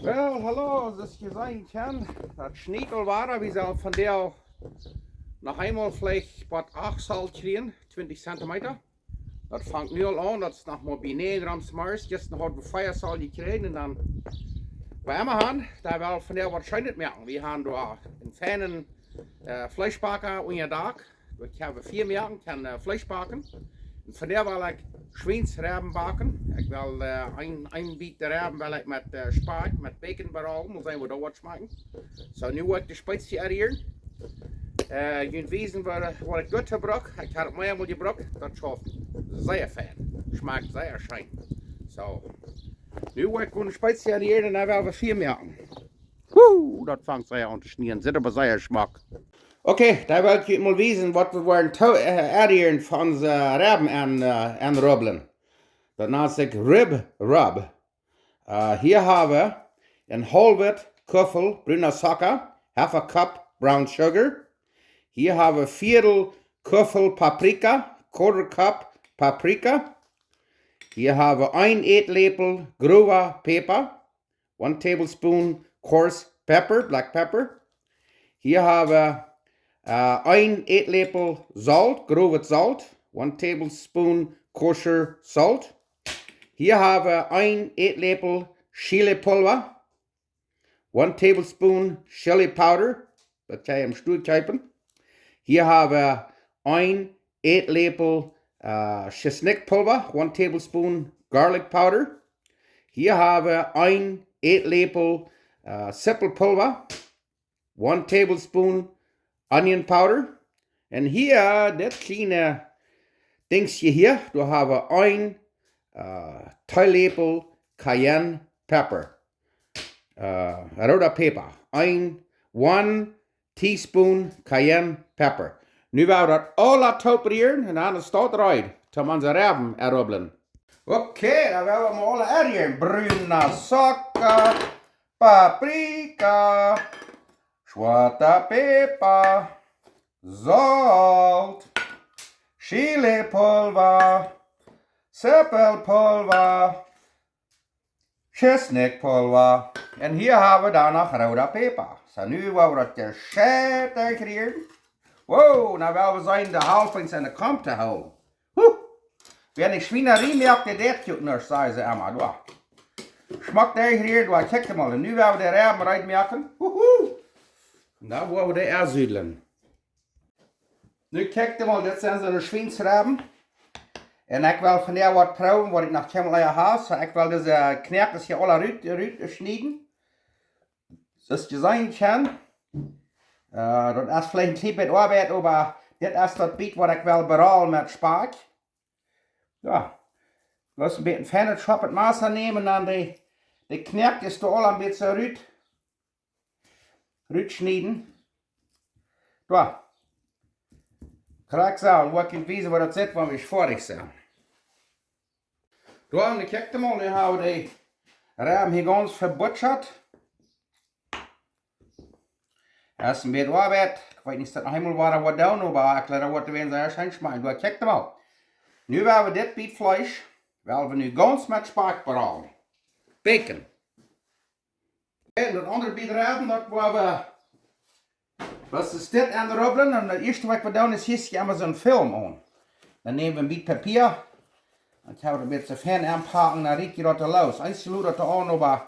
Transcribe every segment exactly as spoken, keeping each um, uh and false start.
Well, hallo, soo aus jie seenen kjennen, daut schniet aul wada. Wie sellen vondoag noch eemol veleicht waut acht Zoll kjrieen, twintich Zentimeta. Daut fangt nu aul aun, daut es noch mau bie näajen Gram zemorjes. Jistren haud wie vea Zoll jekjräajen un dan, wie emma han, doa well wie vondoag waut Scheenet moaken. Wie han doa een feinen äh, Fleeschbacka unja Dak. Ekj hab Fia moaken, kaun äh, Fleesch backen. Un vondoag well ekj Schwiensrebben backen. Ekj well äh, een, een Biet Rebben well ekj met äh, Spakj, met Bacon berollen. Mol seenen, woo daut woat schmakjen. Soo, nu woa ekj de Spezia erhieren. Äh, junt wiesen, waut, waut ekj doa jebruk. Ekj hab daut meamol jebruk. Daut schauft sea fein. Schmakjt sea scheen. Soo. Nu woa ekj de Spezia erhieren un dan well wie Fia moaken. Woo, daut fangt sea aun to schnieen. Sitt oba sea schmock. Okay, dan well ekj junt mol wiesen, waut wie woaren to äh, erhieren von onse Rebben aun, äh, aunrubblen. Daut nant sikj Rib Rub. Äh, hia hab wie een haulwet Kuffel bruna Zucka, half a cup brown sugar. Hia hab wie Viedel Kuffel Paprika, quarter cup Paprika. Hia hab wie een Ätläpel growa Päpa, one tablespoon coarse pepper, black pepper. Hia hab wie äh, een Ätläpel Solt, growet Solt, one tablespoon kosher salt. Hia hab wie een Ätläpel Chilipulwa, one tablespoon chili powder, daut jie em Stua kjeepen. Hia hab wie een Ätläpel äh, Schisnikpulwa, one tablespoon garlic powder. Hia hab wie een Ätläpel äh, Sipelpulwa, one tablespoon onion powder. Un hia, dit kjliene Dinjsje hia, doa hab wie een äh, Teeläpel cayenne pepper, äh, rooda Päpa. Een, one teaspoon cayenne pepper. Nu woa wie daut aula toop rieren un dan es daut reed, toom onse Rebben errubblen. Okay, dan woa wie mol aula errieren. Bruna Zucka, Paprika, schwoata Päpa, Solt, Chilipulwa, Sipelpulwa, Schisnikpulwa. Un hia hab wie dan noch rooda Päpa. Soo, nu woa wie daut jescheit derchrieren. Wow, nu well wie seenen, de Half enne Kom to hoolen. Huh! Wäa nich Schwienarie moakt, dee deit uk nuscht, sajen see emma. Doa. Schmock derchrieren, doa, kjikj mol. Un nu woa wie de Rebben reed moaken. Huhu! Un dan woa wie dee aunsiedlen. Nu kjikj mol, dit sent soone Schwiensrebben. Un ekj well vondoag waut proowen, waut ekj noch kjeenmol ea hab. Soo, ekj well dise Knoakes hia aula rut, rut schnieden. Soo aus jie seenen kjennen. Äh, daut es veleicht een kjlien bät Oabeit, oba dit es daut Biet, waut ekj well berollen met Spakj. Jo. Bloos een bät een feinet, schoappet Massa nämen un dan de, de Knoakes doa aula een bät soo rut, rut schnieden. Jo. Krakjt soo, woa ekj junt wiesen, woo daut sitt, wan wie foadich sent. Jo, un kjikj mol, nu hab wie de Rebben hia gaunz vebutschat. Daut es een bät Oabeit. Ekj weet nich, aus daut noch eemol woat, woat doonen, oba ekj leet daut woat wäajen sea scheen schmakjen. Jo, kjikj mol. Nu woa wie dit Biet Fleesch, woa wie nu gaunz met Spakj berollen. Bacon. Un daut aundre Biet Rebben, daut woa wie, daut es dit aunrubblen. Un daut ieeschte, waut wie doonen, es hia emma soon Film aun. Dan näm wie een Biet Papia. Dan kjenn wie daut met soo fein aunpacken, dan rieekjt daut loos. Eent luat daut aun, oba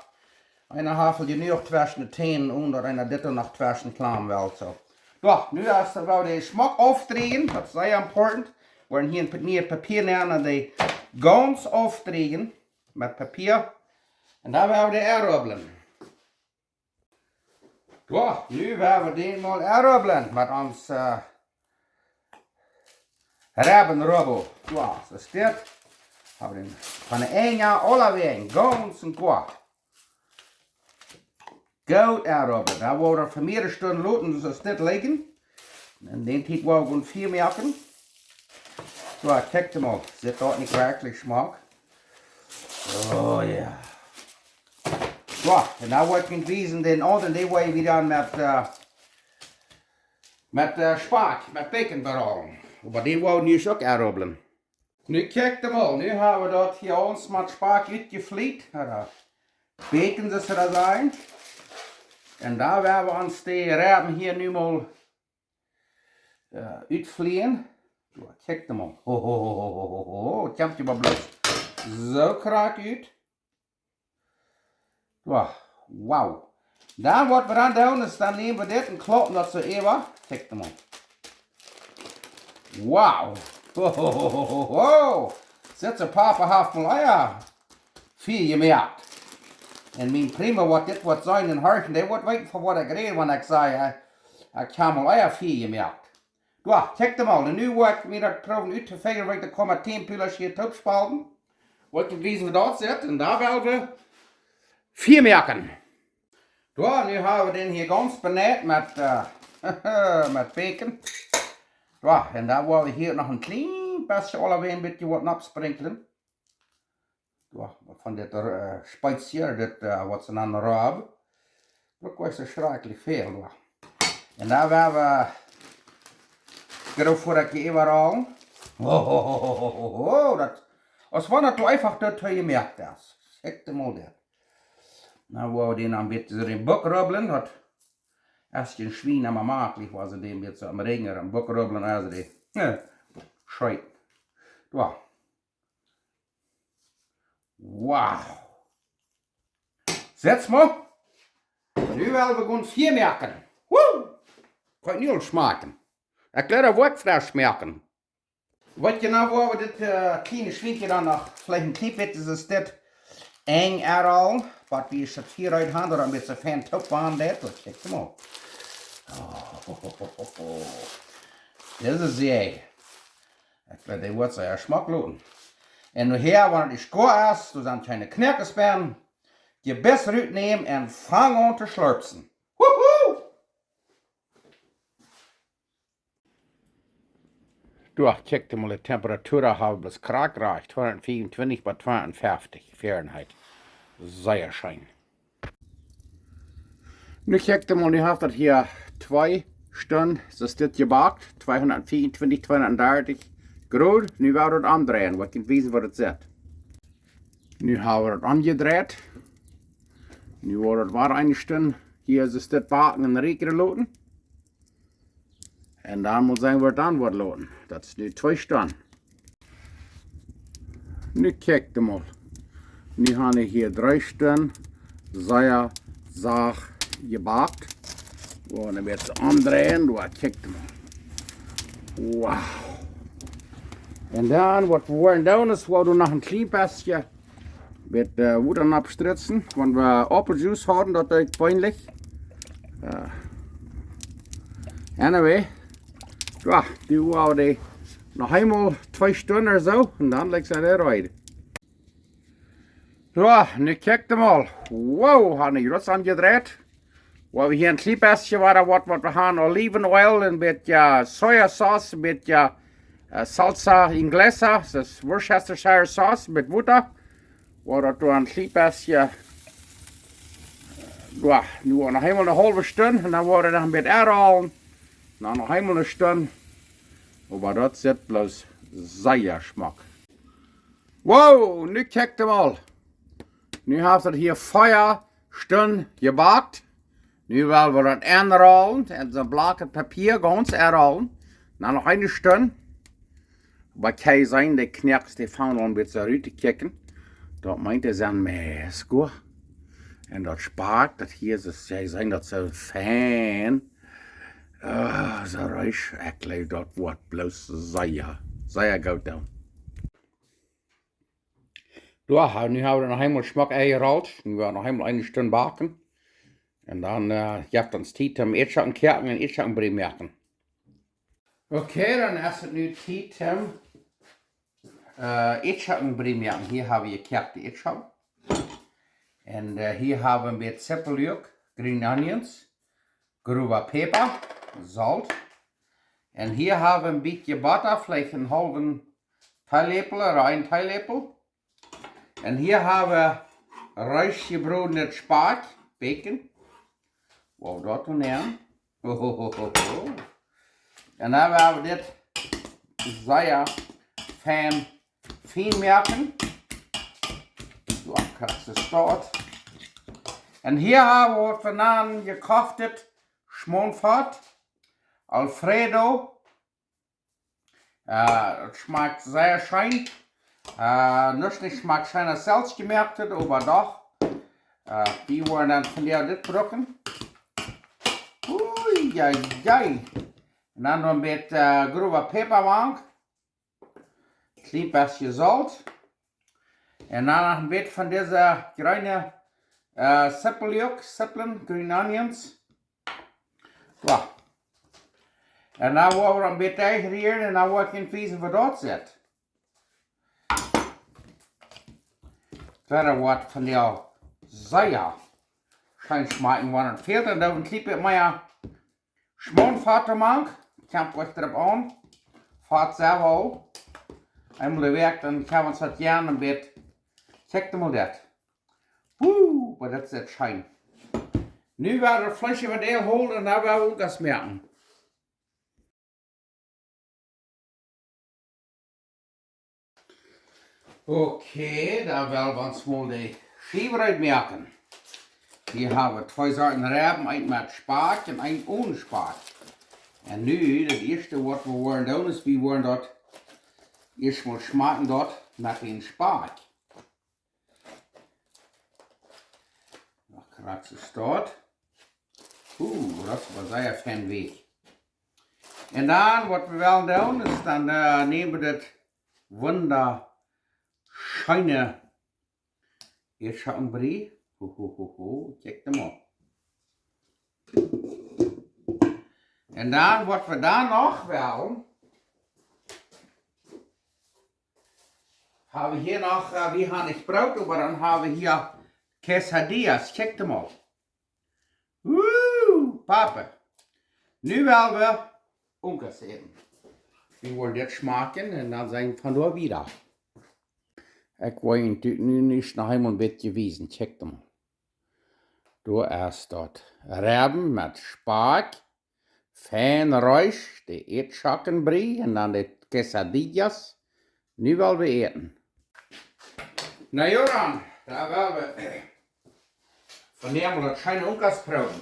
eena haft jenuach tweschen de Tänen, onen daut eena dit doa noch tweschen klammen well, soo. Jo, nu es daut woa de Schmock aufdräjen, daut es sea important. Wie woaren hia een Bät mea Papia nämen un dee gaunz aufdräjen met Papia. Un dan woa wie dee aunrubblen. Jo, nu woa wie dee mol aunrubblen met ons, äh, Rebbenrubbel. Jo, soo es dit. Hab wie dän von de Enj aula wäajen, gaunz un goa. Goot aunrubblen. Dan woa wie daut fa mearere Stunden loten, soo aus dit lijen. Un dän Tiet woa wie Fia moaken. Jo, kjikj mol. Sitt daut nich werkjlich schmock? Oh jo. Jo, un dan woa ekj junt wiesen, dän aundren, dee woa wie dan met, äh, met, äh, Spakj, met Bacon berollen. Oba dän woa wie nu uk aunrubblen. Nu kjikj mol, nu hab wie daut hia ons met Spakj utjefliet. Jo, daut Bacon, soo to sajen. Un doa woa wie ons de Rebben hia nu mol, äh, utflieen. Soo, kjikj dan mol. Ho, ho, ho, ho, ho, ho, ho. Kjemt je mau bloos soo krakjt ut. Soo, wow. Dan waut wie dan doonen es, dan näm wie dit un klaupen daut soo äwa. Kjikj dan mol. Wow. Ho, ho, ho, ho, ho, ho. Sitt, Papa haft mol Eia Fia jemoakt. Un mien Primo, waut dit woat seenen un horchen, dee woat weeten, von waut ekj räd, wan ekj saj, äh, ekj hab mol Eia Fia jemoakt. Soo, kjikj dan mol. Un nu woa ekj mie daut proowen uttofinjen, waut ekj de Komma tieen Pulasch hia toop spalden. Waut ekj wiesen, woo daut sitt. Un doa woa wie Fia moaken. Soo, nu hab wie dän hia gaunz beneit met, äh, met Bacon. Soo, un dan woa wie hia noch een kjlien bät aulawäajen een bät waut nopp sprinkjlen. Soo, von dit, äh, Spezie, dit, äh, waut see nanen Rub. Bruck ekj soo schrakjlich väl, soo. Un dan woa wie, äh, grof fa ekj äwaraulen. Ho, ho, ho, ho, ho, ho, daut, aus wan daut soo eefach doa too jemoakt es. Kjikj dan mol dit. Nu woa wie dän een bät soo enn Buck rubblen, daut es een Schwien emma maklich, wan see dän een bät soo aum Räajen enn Buck rubblen, aus dee, äh, Schweet. Soo. Wow. Sitt mol. Nu woa wie gonen Fia moaken. Woo! Kaun nu aul schmakjen. Ekj leet daut Woakj fresch moaken. Waut je nu, woa wie dit, äh, kjliene Schwienkje dan noch veleicht een kjlien bät, es dit enj aul, waut wie daut hia rut haben, daut een bät fein toop woaren deit. Soo, kjikj mol. Oh, ho, ho, ho, ho. Dit es je. Ekj well dee woat soo schmock loten. Un nu hia, wan et nich goa es, doa sent kjeene Knoakes bie, je best rut nämen un fang aun to schlurpsen. Wuhu! Soo, kjikj mol, de Temperatua hab wie bloos krakjt rajcht, tweehundertfünfundzwanzig bat tweehundertfünfzig Fahrenheit. Sea scheen. Nu kjikj mol, nu haft daut hia twee Stunden, soo es dit jebackt, tweehundertfünfundzwanzig, tweehundertdreißig Grad. Nu woa wie daut omdreien, waut ekj junt wiesen, woo daut sitt. Nu hab wie daut omjedreit. Nu woa wie daut wada eene Stund hia, soo es dit, backen un riekjren loten. Un dan mott sennen, woat dan woat loten. Daut es nu twee Stunden. Nu kjikj mol. Nu hab wie hia dree Stunden sea sacht jebackt. Woa wie daut omdreien, doa kjikj mol. Wow. Un dan, waut wie woaren doonen, es, woa wie noch een kjlien bät met, äh, Wota oppspritzen, wan wie Aupeljuice hauden, daut deed pijnlich. Äh, anyway, jo, dee woaren dee noch eemol twee Stunden ooda soo, un dan lat ekj see reed. Jo, nu kjikj mol. Wow, hab wie daut omjedreit. Woa wie hia een kjlien bät wada waut, waut wie haben, Olivenöl, een bät Sojasauce, een bät, äh, Salsa Inglesa, daut es Worcestershire Sauce met Wota. Woa wie daut doa een kjlien bät, jo, nu noch eemol eene haulwe Stund un dan woa wie noch een bät aunrollen. Dan noch eemol eene Stund. Oba daut sitt bloos sea schmock. Wow, nu kjikj mol. Nu haft daut hia vea Stunden jebackt. Nu woa wie daut aunrollen un soon Blak Papia gaunz aunrollen. Dan noch eene Stund. Oba kjikj, sent de Knoakes, dee fangen aun een bät rut to kjikjen. Daut meent, dee sent meist goa. Un daut Spakj, daut hia es, see sent daut soo fein. Ah, soo reich, ekj jleew, daut woat bloos sea, sea goot doonen. Jo, nu hab wie noch eemol schmock aunjerollt. Nu woa wie noch eemol eene Stund backen. Un dan, äh, jeft ons Tiet om Ätschoken koaken un Ätschokenbrie moaken. Okay, dan es et nu Tiet om, äh, Ätschokenbrie moaken. Hia hab wie jekoakte Ätschoken. Un, äh, hia hab wie een bät Zippelluak, green onions, growa Päpa, Solt. Un hia hab wie een bät Botta, veleicht een haulwen Teeläpel ooda een Teeläpel. Un hia hab wie reich jebrodenet Spakj, bacon. Woa wie daut dan nämen. Ho, ho, ho, ho, ho. Un dan woa wie dit sea fein, fein moaken. Soo, krakjt soo steit. Un hia hab wie waut von aun jekochtet Schmauntfat Alfredo. Äh, daut schmakjt sea scheen. Äh, nuscht nich schmakjt scheen aus selfst jemoaktet, oba doch. Äh, wie woaren dan vondoag dit brucken. Ui, jai, jai. Un dan noch een bät, äh, growe Päpa mank. Kjlien bät Solt. Un dan noch een bät von dise jreene, äh, Zippel uk, Zipplen, green onions. Soo. Un dan woa wie een bät Deajch rieren un dan woa ekj junt wiesen woo daut sitt. Daut woat vondoag sea scheen schmakjen, wan et fält, dan doo wie een kjlien bät mea Schmauntfat doamank. Kjemt uk doaropp aun. Fat selfst. Eemol de Wäakj, dan kjenn wie ons daut jieren een bät. Check mol daut. Woo, oba daut sitt scheen. Nu woa wie daut Fleesch äwa de hoolen un dan woa wie Unkas moaken. Okay, dan well wie ons mol de Schiew reed moaken. Hia hab wie twee Sorten Rebben, eent met Spakj un eent one Spakj. Un nu, daut ieeschte waut wie woaren doonen es, wie woaren daut ieescht mol schmakjen daut met dän Spakj. Noch krakjt soo staut. Uh, daut es oba sea fein weekj. Un dan, waut wie wellen doonen, es dan, äh, näm wie dit wundascheene Eadschocken Brie. Ho, ho, ho, ho, check mol. Un dan, waut wie dan noch wellen, hab wie hia noch, äh, wie haben nich Broot, oba dan hab wie hia Quesadillas. Check mol. Woo, Papa. Nu well wie Unkas äten. Wie woaren dit schmakjen un dan seenen wie vondoag wieda. Ekj woa junt nu ieescht noch eemol een bät wiesen. Check mol. Doa es daut Rebben met Spakj, fein Reis, de Eadschocken Brie un dan de Quesadillas. Nu well wie äten. Na jo dan, dan well wie vondoag mol daut scheene Unkas proowen.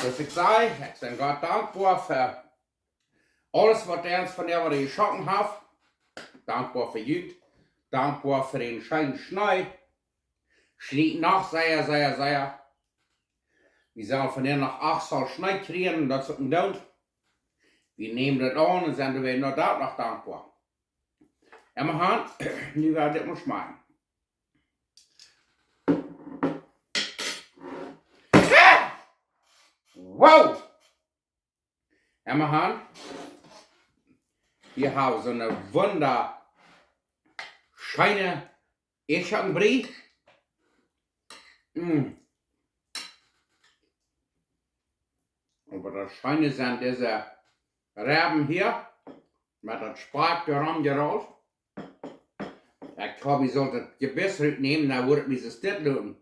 Soo aus ekj säd, ekj sie Gott dankboa fa aules waut hee ons vondoag wada jeschocken haft. Dankboa fa junt. Dankboa fa dän scheenen Schnee. Schniet noch sea, sea, sea. Wie sellen vondoag noch acht Zoll Schnee kjrieen, daut es uk een Doot. Wie nämen daut aun un sent wie noch daut noch dankboa. Emma han, nu woa wie dit mol schmakjen. Wow! Emma han, hia hab wie soone wundascheene Eadschocken Brie. Mm. Oba daut scheene sent dise Rebben hia met daut Spakj doarom jerolt. Ekj hab, ekj saul daut Jebiss rutnämen, dan woat et mie soo stell loten.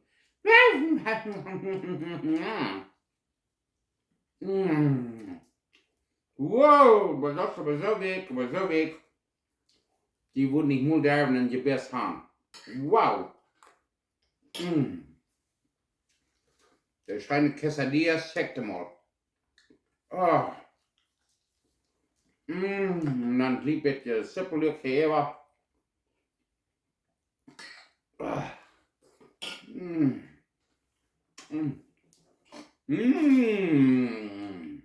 Mm. Wow, oba daut es oba soo weekj, oba soo weekj. Dee woat nich mol derwen een Jebiss han. Wow. Mm. De scheene Quesadillas, check mol. Oh. Mm, un dan een kjlien bät Zippel uk äwa. Ah. Mm. Mm. Mm.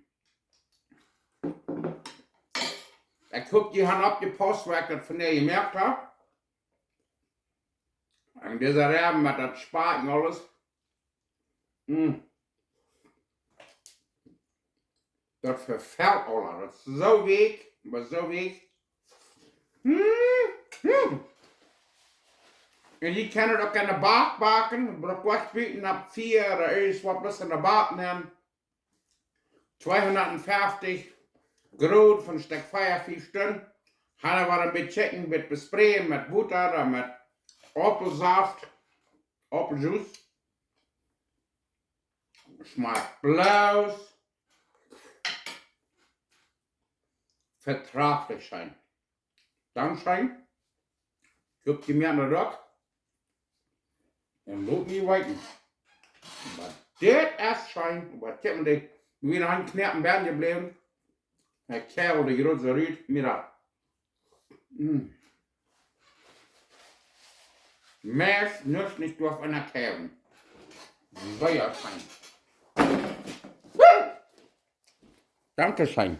Ekj hop, jie han oppjepaust, woo ekj daut vondoag jemoakt hab. Un dise Rebben met daut Spakj un aules. Mm. Daut vefelt aula. Daut es soo weekj, oba soo weekj. Mm, mm. Un jie kjennen daut uk enne Bak backen. Brukt nich buten opp Fia, daut es waut bloos enne Bak nämen. Tweehundatfeftich Grod fa een Stekj Fia, fief Stunden. Haben wie een bät Chicken, een bät bespreet met Botta, dan met Aupelsaft, Aupeljuice. Schmakjt bloos vetrajlich scheen. Dankscheen. Ekj hop, jie moaken daut uk. Un lot mie weeten. Oba dit es scheen. Oba kjikj mol, dee, wie han kjnapp bie jebläwen. Ekj hab de groote Rut, mira. Mm. Meist nuscht nich derch eena kjeiwen. Sea scheen. Woo! Danke scheen.